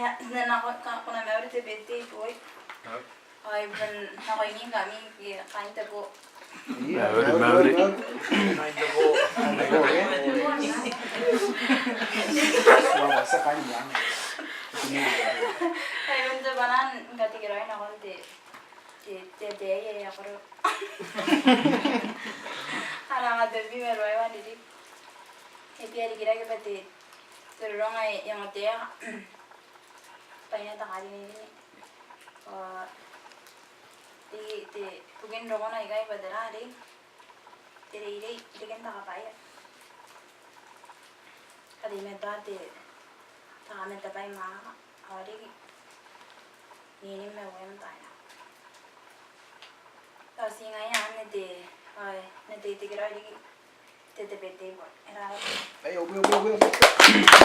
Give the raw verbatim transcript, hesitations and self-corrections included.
Ia, n na nako, ka, ko na mauri te birthday boy. Ao e bon nakoimi ngkami ke kaain te boo. Ia, mauri, mauri, mauri. Kaain te boo. Kaain te boo, e? Ai bon te bwanaa ni katekeraoi nakon te, te, te, te, e, e, a koro. Ana nga te bi me ruai wan didi. E bia rikirake bwa te, te roronga e, e nga te, bwa e na takari ni, ni. Ao te, te, bukin rokona ikai bwa tera are, te reirei, reken te kabwaia. Are e matoa te, te kamatebwai ma, ao riki, nini ma uem taina. Tao ti ngaia anne te, ao, n na tekeraoi riki, te, te birthday boy. E raba. Ai, o, o, o, o, o.